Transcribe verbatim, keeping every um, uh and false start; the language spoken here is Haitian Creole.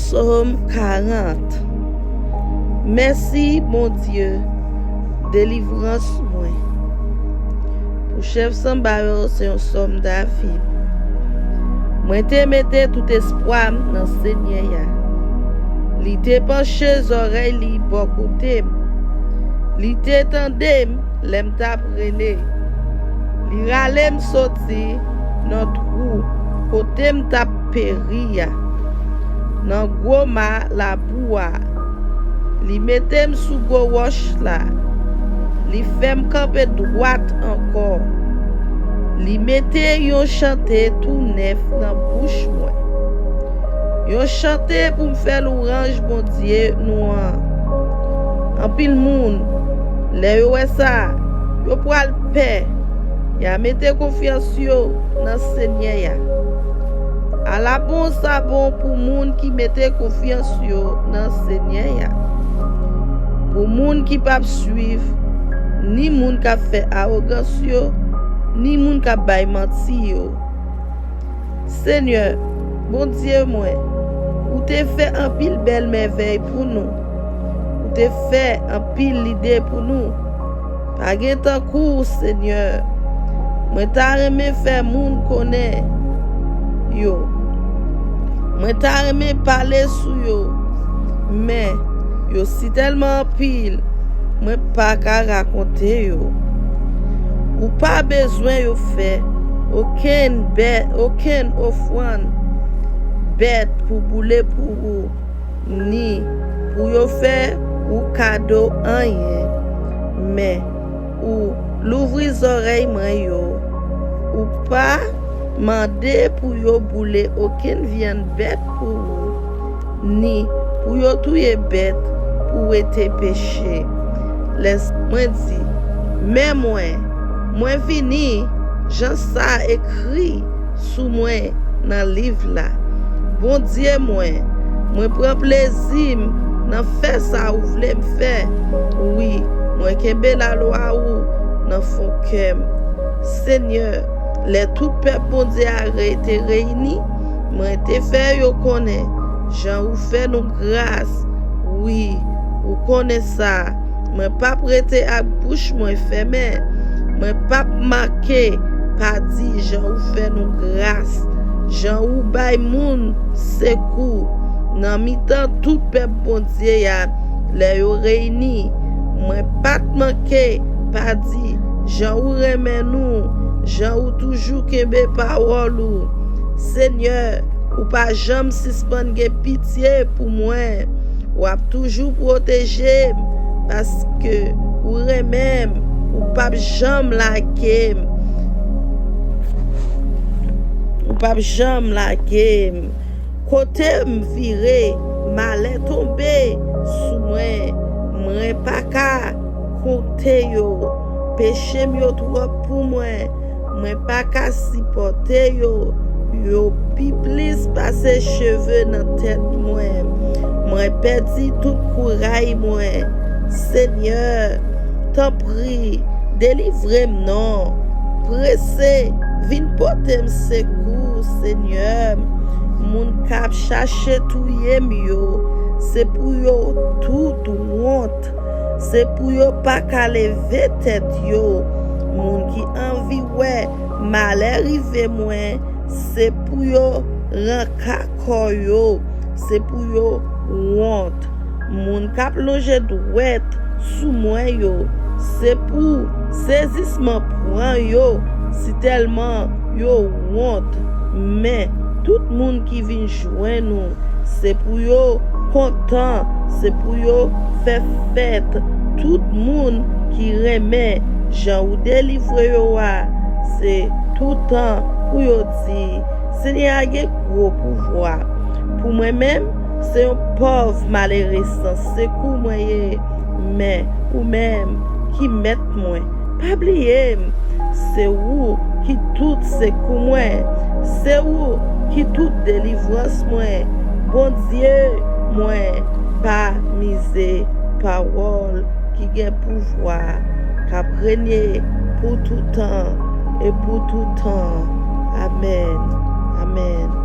Sòm karant. Mèsi, Bondye, delivrans mwen. Pou chèf sanba yo, se yon sòm David. Mwen te mete tout espwa m nan Senyè a. Li te panche zòrèy li bò kote m. Li te tande m lè m t ap rele. Li rale m soti nan twou kote m t ap peri a, nan gwo ma labou a. Li mete m sou gwo wòch la. Li fè m kanpe dwat ankò. Li mete yon chante tou nèf nan bouch mwen. Yon chante pou m fè lwanj Bondye nou an. Anpil moun, lè yo wè sa, yo pral pè. Y a mete konfyans yo nan Senyè a. Ala bon sa bon pou moun ki mete konfyans yo nan Senyè a. Pou moun ki p ap swiv ni moun k ap fè awogans yo, ni moun k ap bay manti yo. Senyè, Bondye mwen, ou te fè anpil bèl mèvèy pou nou. Ou te fè anpil lide pou nou. Pa gen tankou w, Senyè. Mwen ta renmen fè moun konnen yo. Mwen ta renmen pale sou yo. Men, yo si tèlman anpil, mwen pa ka rakonte yo. Ou pa bezwen yo fè okenn bèt, okenn ofrann bèt pou boule pou ou, ni pou yo fè ou kado anyen. Men, ou louvri zòrèy mwen yo. Ou pa mande pou yo boule okenn vyann bèt pou ou, ni pou yo touye bèt pou wete peche. Lè mwen di, men mwen, mwen vini, jan sa ekri sou mwen nan liv la. Bondye mwen, mwen pran plezi m nan fè sa ou vle m fè. Wi, mwen kenbe lalwa ou nan fon kè m. Senyè, lè tout pèp Bondye a re-, te reyini, mwen te fè yo konnen jan ou fè nou gras. Wi, ou konnen sa. Mwen p ap rete ak bouch mwen fèmen. Mwen p ap manke pa di jan ou fè nou gras, jan ou bay moun sekou nan mitan tout pèp Bondye a lè yo reyini. Mwen pa t manke pa di jan ou renmen nou, jan ou toujou kenbe pawòl ou. Senyè, ou pa janm sispann gen pitye pou mwen. W ap toujou pwoteje m, paske ou renmen m, ou p ap janm lage m. Ou p ap janm lage m. Kote m vire, malè tonbe sou mwen. Mwen pa ka konte yo. Peche m yo twòp pou mwen. Mwen pa ka sipòte yo. Yo pi plis pase cheve nan tèt mwen. Mwen pèdi tout kouray mwen. Senyè, tanpri, delivre m non. Prese, vin pote m sekou, Senyè. Moun k ap chache touye m yo, se pou yo tout wont. Se pou yo pa ka leve tèt yo. Moun ki anvi wè malè rive mwen, se pou yo ranka kò yo. Se pou yo wont. Moun k ap lonje dwèt sou mwen yo, se pou sezisman pran yo, sitèlman yo wont. Men, tout moun ki vin jwenn ou, se pou yo kontan, se pou yo fè fèt. Tout moun ki renmen jan ou delivre yo a, se toutan pou yo di, Senyè a gen gwo pouvwa. Pou mwen menm, se yon pòv malere san sekou mwen ye, men ou menm ki mèt mwen, pa bliye m. Se ou ki tout sekou mwen. Se ou ki tout delivrans mwen. Bondye mwen, pa mize pawòl ki gen pouvwa, k ap renye pou toutan e pou toutan. Amèn. Amèn.